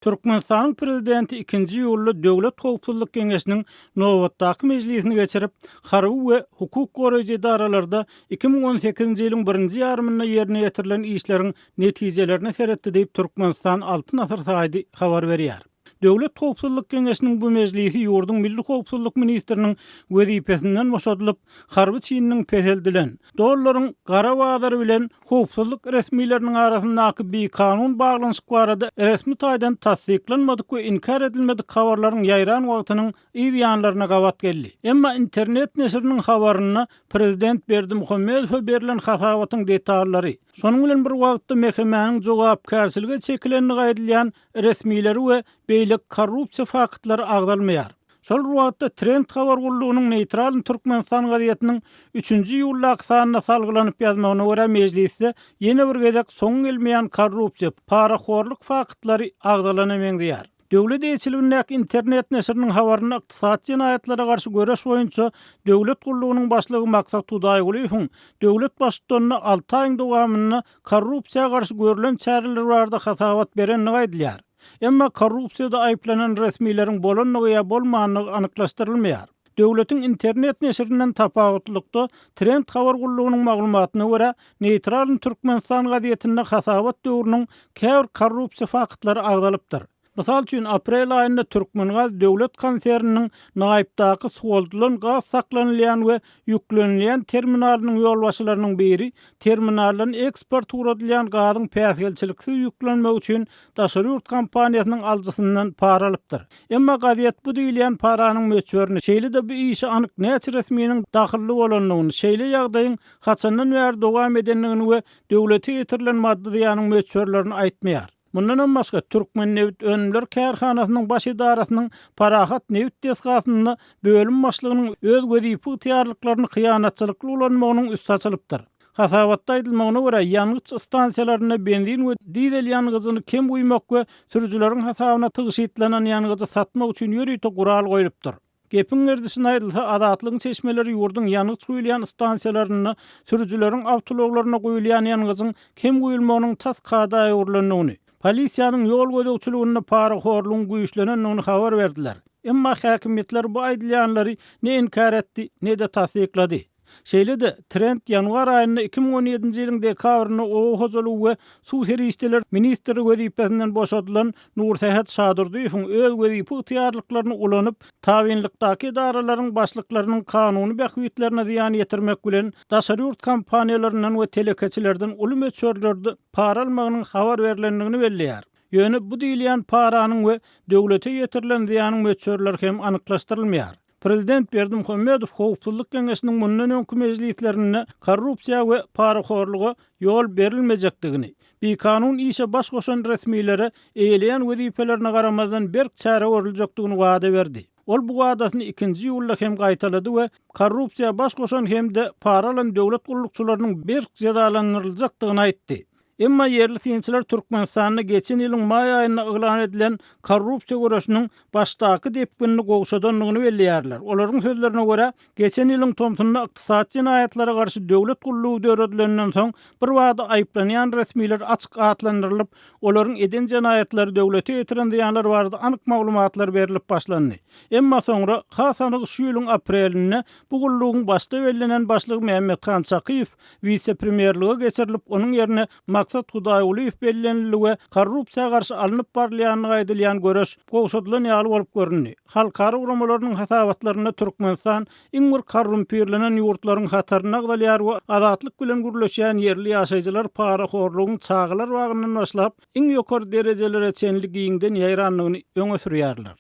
Türkmenistanyň Prezidenti ikinji iýulda Döwlet howpsuzlyk geňeşiniň nobatdaky mejlisini geçirip, harby we hukuk goraýjy edaralarda 2018-nji ýylyň birinji ýarymynda ýerine ýetirilen işleriň netijelerine seretdi diýip, Türkmenistan Altyn asyr saýdy habar berýär. Döwlet howpsuzlyk geňeşiniň bu mejlisi ýurduň milli howpsuzlyk ministriniň wezipesinden boşadylyp, harby çininiň peseldilen, dollaryň gara bazary bilen howpsuzlyk resmileriniň arasyndaky bikanun baglanyşyk barada resmi taýdan tassyklanmadyk we inkär edilmedik habarlaryň ýaýran wagtynyň yz ýanlaryna gabat geldi. Emma internet neşiriniň habarynda prezident Berdimuhamedowa berlen hasabatyň detallary, şonuň bilen bir wagtda MHM-niň jogapkärçilige çekilendigi aýdylýan resmileri we beýleki korrupsiýa faktlary agzalmaýar. Şol bir wagtda Trend habar gullugynyň Neýtralnyý Türkmenistan gazetiniň üçünji iýuldaky sanyna salgylanyp ýazmagyna görä, mejlisde ýene bir gezek soňy gelmeýän korrupsiýa, parahorluk faktlary agzalana meňzeýär. Döwlet eýeçiligindäki internet neşiriniň habarynda ykdysady jenaýatlara garşy göreş boýunça döwlet gullugynyň başlygy Maksat Hudaýgulyýewiň döwlet baştutanyna alty aýyň dowamynda korrupsiýa garşy görlen çäreler barada hasabat berendigi aýdylýar. Emma korrupsiýada aýyplanan resmileriň bolandygy ýa bolmandygy anyklaşdyrylmaýar. Döwletiň internet neşirinden tapawutlylykda, Trend habar gullugynyň maglumatyna görä, Neýtralnyý Türkmenistan gazetinde hasabat döwrüniň käbir korrupsiýa faktlary agzalypdyr. Mysal üçin, aprel aýynda Türkmengaz döwlet konserniniň Naýypdaky suwaldylan gaz saklanylýan we ýüklenilýän terminalynyň ýolbaşçylarynyň biri terminaldan eksport ugradylýan gazyň päsgelçiliksiz ýüklenmegi üçin daşary ýurt kompaniýasynyň alyjysyndan para alypdyr. Emma gazet bu diýilýän paranyň möçberini, şeýle-de bu işe anyk näçe resminiň dahylly bolandygyny, şeýle ýagdaýyň haçandan bäri dowam edendigini we döwlete ýetirilen maddy zyýanyň möçberlerini aýtmaýar. Mundanam başga, Türkmennebitönümler kärhanasynyň baş edarasynyň Parahat nebit desgasynda bölüm başlygynyň öz wezipe ygtyýarlyklaryny hyýanatçylykly ulanmagynyň üsti açylypdyr. Hasabatda aýdylmagyna görä, ýangyç stansiýalarynda benzin we dizel ýangyjyny kem guýmak we sürüjileriň hasabyna tygşytlanan ýangyjy satmak üçin ýörite gural goýlupdyr. Gepiň gerdişine aýdylsa, Azatlygyň çeşmeleri ýurduň ýangyç guýulýan stansiýalarynda sürüjileriň awtoulaglaryna guýulýan ýangyjyň kem guýulmagynyň tas kada öwrülendigini, polisiýanyň ýol gözegçiliginde parahorlugyň güýçlenendigini habar berdiler. Emma häkimiýetler bu aýdylýanlary ne inkär etdi, ne-de tassyklady. Şeýle-de, Trend ýanwar aýynda 2017-nji ýylyň dekabrynda oba hojalygy we suw serişdeleri ministri wezipesinden boşadylan Nursähet Şadurdyýewiň öz wezipe ygtyýarlyklaryny ulanyp, tabynlykdaky edaralaryň başlyklarynyň kanuny bähbitlerine zyýan ýetirmek bilen, daşary ýurt kompaniýalaryndan we telekeçilerden uly möçberlerde para almagynyň habar berlendigini belleýär. Ýöne bu diýilýän paranyň we döwlete ýetirilen zyýanyň möçberleri hem anyklaşdyrylmaýar. Prezident Berdimuhamedow Howpsuzlyk geňeşiniň mundan öňki mejlislerinde korrupsiýa we parahorluga ýol berilmejekdigini, bikanun işe baş goşan resmilere eýeleýän wezipelerine garamazdan berk çäre görüljekdigini wada berdi. Ol bu wadasyny ikinji iýulda hem gaýtalady we korrupsiýa baş goşan hem-de para alan döwlet gullukçylarynyň berk jezalandyryljakdygyny aýtdy. Emma ýerli synçylar Türkmenistanda geçen ýylyň maý aýynda yglan edilen korrupsiýa göreşiniň başdaky depginini gowşadandygyny belleýärler. Olaryň sözlerine görä, geçen ýylyň tomsunda ykdysady jenaýatlara garşy döwlet gullugy döredilenden soň, birbada aýyplanýan resmiler açyk atlandyrylyp, olaryň eden jenaýatlary, döwlete ýetiren zyýanlary barada anyk maglumatlar berlip başlandy. Emma soňra, has anygy şu ýylyň aprelinde bu gullugyň başda bellenen başlygy Mämmethan Çakyýew wise-premýerlige geçirilip, onuň ýerine Maksat Hudaýgulyýew bellenildi we korrupsiýa garşy alnyp barylýandygy aýdylýan göreş gowşadylan ýaly bolup göründi. Halkara guramalarynyň hasabatlarynda Türkmenistan iň bir korrumpirlenen ýurtlaryň hatarynda agzalýar we Azatlyk bilen gürleşýän ýerli ýaşaýjylar parahorlugyň çagalar bagyndan başlap, iň ýokary derejelere çenli giňden ýaýrandygyny öňe sürýärler.